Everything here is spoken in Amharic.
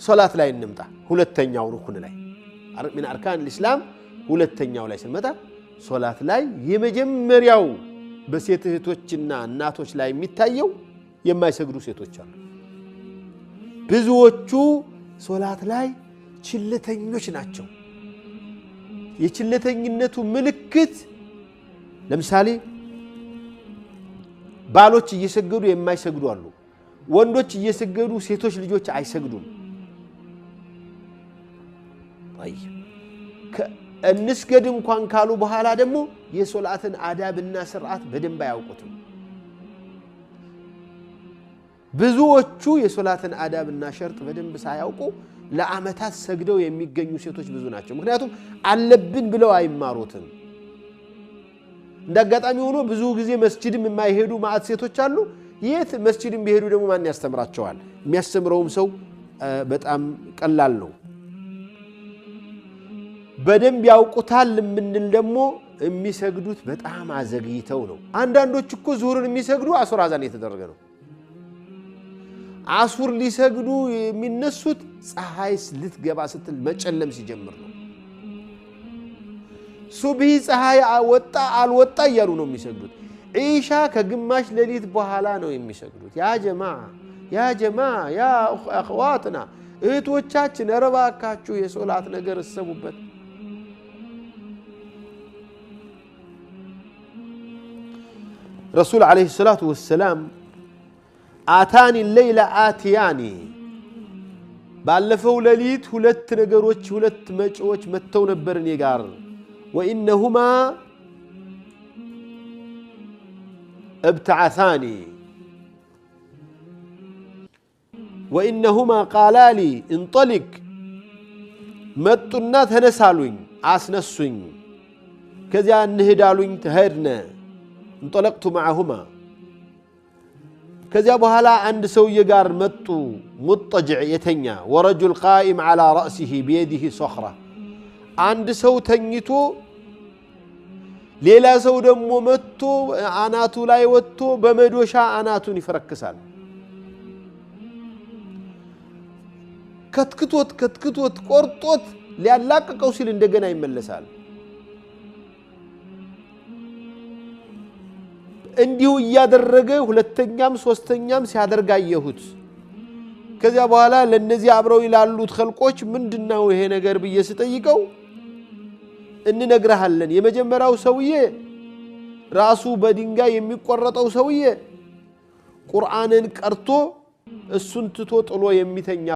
ሶላት ላይ እንምጣ። ሁለተኛው ሩክን ላይ፣ من أركان الإسلام ሁለተኛው ላይ ስንመጣ ሶላት ላይ የመጀመሪያው በሴት እህቶችና እናቶች ላይ የሚታየው የማይሰግዱ ሴቶች አሉ። ብዙዎቹ ሶላት ላይ ችለተኞች ናቸው። የችለተኝነቱ ምልክት ለምሳሌ ባሎች እየሰገዱ የማይሰግዱ አሉ። ወንዶች እየሰገዱ ሴቶች ልጆች አይሰግዱም። እንስገድ እንኳን ካሉ በኋላ ደግሞ የሶላትን አዳብና ስርዓት በደንብ አያውቁትም። ብዙዎቹ የሶላትን አዳብና ሸርጥ በደንብ ሳያውቁ ለዓመታት ሰግደው የሚገኙ ሴቶች ብዙ ናቸው። ምክንያቱም አለብን ብለው አይማሩትም። እንደ አጋጣሚ ሆኖ ብዙ ጊዜ መስጂድም የማይሄዱ ማዕት ሴቶች አሉ። የት መስጂድም ቢሄዱ ደግሞ ማን ያስተምራቸዋል? የሚያስተምረውም ሰው በጣም ቀላል ነው። በደንብ ያውቁታል የምንል ደግሞ የሚሰግዱት በጣም አዘግይተው ነው። አንዳንዶች እኮ ዙሁርን የሚሰግዱ አሱር አዛን የተደረገ ነው። አሱር ሊሰግዱ የሚነሱት ፀሐይ ልትገባ ስትል መጨለም ሲጀምር ነው። ሱብሂ ፀሐይ ወጣ አልወጣ እያሉ ነው የሚሰግዱት። ዒሻ ከግማሽ ሌሊት በኋላ ነው የሚሰግዱት። يا جماعة يا جماعة يا أخواتنا እህቶቻችን፣ ኧረ እባካችሁ የሶላት ነገር እሰቡበት። ረሱል عليه الصلاة والسلام أتاني الليلة آتيان፣ ባለፈው ሌሊት ሁለት ነገሮች ሁለት መጪዎች መጥተው ነበር እኔ ጋር፣ وإنهما ابتعثاني وإنهما قالا لي انطلق፣ መጡና ተነሳሉኝ አስነሱኝ። ከዚያ እንሂድ አሉኝ፣ ተሄድነ፣ እንጠለቅቱ ማዐሁማ። ከዚያ በኋላ አንድ ሰውዬ ጋር መጡ፣ ሙጠጅዕ የተኛ፣ ወረጁል ቃኢም ዐላ ረእሲሂ ቢየዲሂ ሶኽራ፣ አንድ ሰው ተኝቶ ሌላ ሰው ደግሞ መጥቶ አናቱ ላይ ወጥቶ በመዶሻ አናቱን ይፈረክሳል። ከትክቶት ከትክቶት ቆርጦት ሊያላቅቀው ሲል እንደገና ይመለሳል። እንዲሁ እያደረገ ሁለተኛም ሶስተኛም ሲያደርግ አየሁት። ከዚያ በኋላ ለነዚህ አብረው ላሉት ኸልቆች ምንድነው ይሄ ነገር ብዬ ስጠይቀው እንነግርሃለን። የመጀመሪያው ሰውዬ ራሱ በድንጋይ የሚቆረጠው ሰውዬ ቁርአንን ቀርቶ እሱን ትቶ ጥሎ የሚተኛ